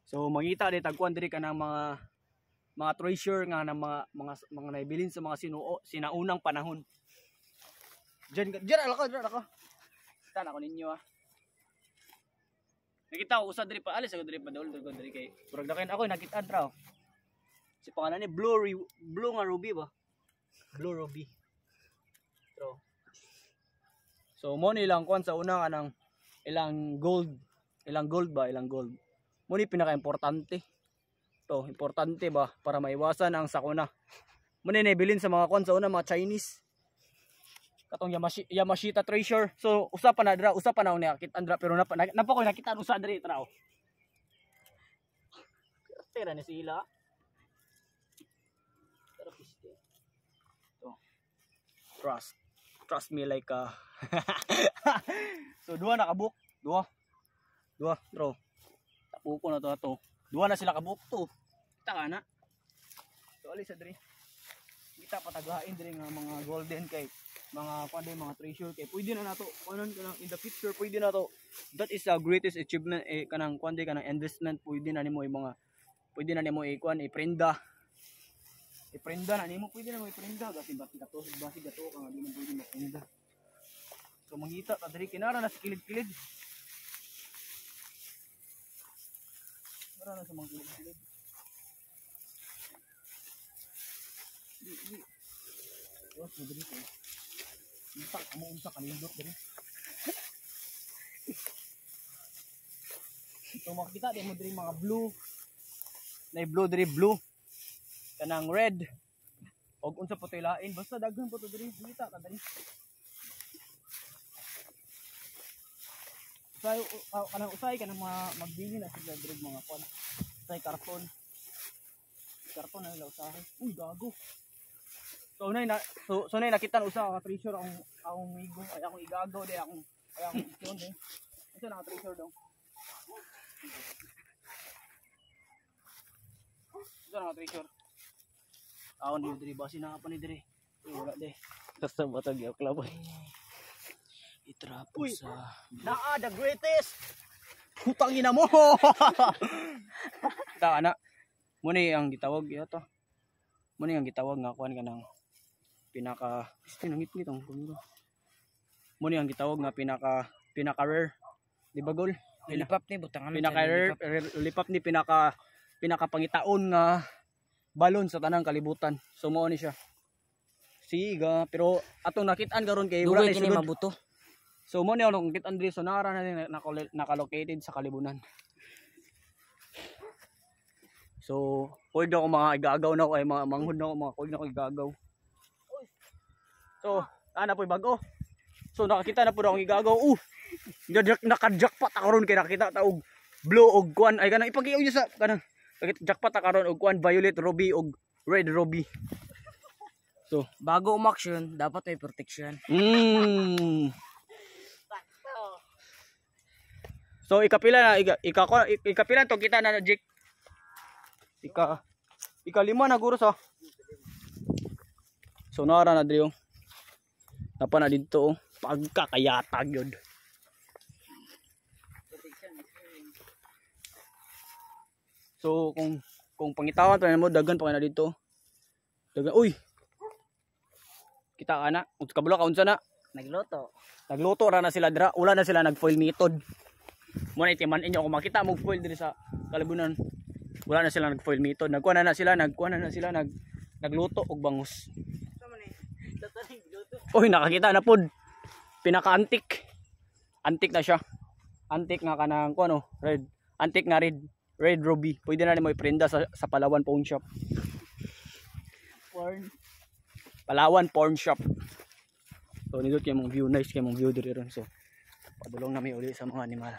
So mangita di tagkuan diri kanang mga treasure nga ng mga naibilin sa mga sinuo sinaunang panahon. Diyan diyan ala ko, diyan ala ko. Kita na ko ninyo ah. Nakita ko usa diri pa alis ako diri pa dol dol diri kay murag nakain ako nakitaan ra. Oh. Si pangalan ni Blue Blue nga Ruby ba? Blue Ruby. Tro. So mo ni lang kuan sa una kanang ilang gold ba, ilang gold. Mo ni pinaka-importante. To, importante ba para maiwasan ang sakuna. Mo ni naibilin sa mga kuan sa una mga Chinese. Katong Yamashita treasure. So usa pa na dira, usa pa na akong nakit-an dira pero napa ko nakita usa diri tra. Tira ni sila. Pero piste. To. Trust. Trust me like a So duha na kabuk, duha. Duha, bro. Tapuko na to ato. Duha na sila kabuk to. Kita ka na. So alis sa diri. Kita pataglain diri nga mga golden kay mga kuan mga treasure kay pwede na nato kuanon kanang in the future pwede na to. That is the greatest achievement eh, kanang kuan kanang investment pwede na nimo mga pwede na nimo i-kuan iprenda. Iprenda na nimo, pwede na mo iprenda kasi basig ato, basig ato ka nga di na pwede maprenda. So mangita ta diri kinara na sa kilid-kilid. Kinara na sa mga kilid-kilid. Di di. Dios mo diri ko. Unsa amo unsa kanindot diri. So makita di mo diri mga blue. Nay blue diri blue. Kanang red. Og unsa po lain basta daghan po to diri kita ka diri. Usay kanang usay kanang mga magbili na sila diri mga kon. Usay karton. Karton na nila usahay. Uy gago. So nay na so nay nakita na usa ka treasure akong migo ay akong igagaw di akong ay akong isyon di. Unsa na ka treasure dong? Unsa na ka treasure? Aon di diri basi na pa ni diri. Uy wala di. Basta batag yung club. Itrapo sa naa the greatest. Putang ina mo. Ta ana. Mo ni ang gitawag yato. Mo ni ang gitawag nga kuan kanang pinaka este nangit-ngit ang kamera. Mo ni ang gitawag nga pinaka rare. Di ba gol? Lilipap ni butangan pinaka rare, lilipap ni pinaka pangitaon nga balon sa tanang kalibutan. So mao ni siya. Siga pero atong nakit-an karon kay wala ni sulod. Mabuto. So mo ni ang nakit-an diri so nara na naka-located sa kalibunan. So kuig na ako mga igagaw na ako ay mga manghod na ako mga kuig na ako igagaw. So ana po'y bago. So nakakita na po akong igagaw. Naka-jackpot ako ron kay nakita ta og blue og kuan ay kanang ipagiyaw niya sa kanang jackpot ta karon og kuan violet ruby og red ruby. So bago umaksyon dapat may protection. So ikapila na ikapila to kita na Jake. Ikalima na guro sa. So nara na diri. Napa na didto oh. Pagkakayatag yun. So kung pangitawan pa mo daghan pa na dito. Daghan uy. Kita ka na, kabalo ka unsa na? Nagluto. Nagluto ra na sila dira, wala na sila nag foil method. Mo na itiman inyo kung makita mo foil diri sa kalibunan. Wala na sila nag foil method. Nagkuha na sila, nagluto og bangus. Uy, nakakita na pod. Pinaka-antik. Antik na siya. Antik nga kanang kuno, red. Antik nga red. Red ruby. Pwede na nimo iprenda sa Palawan Pawn Shop. Porn. Palawan Pawn Shop. So nindot kay mong view, nice kay mong view diri ron. So padulong nami uli sa mga animal.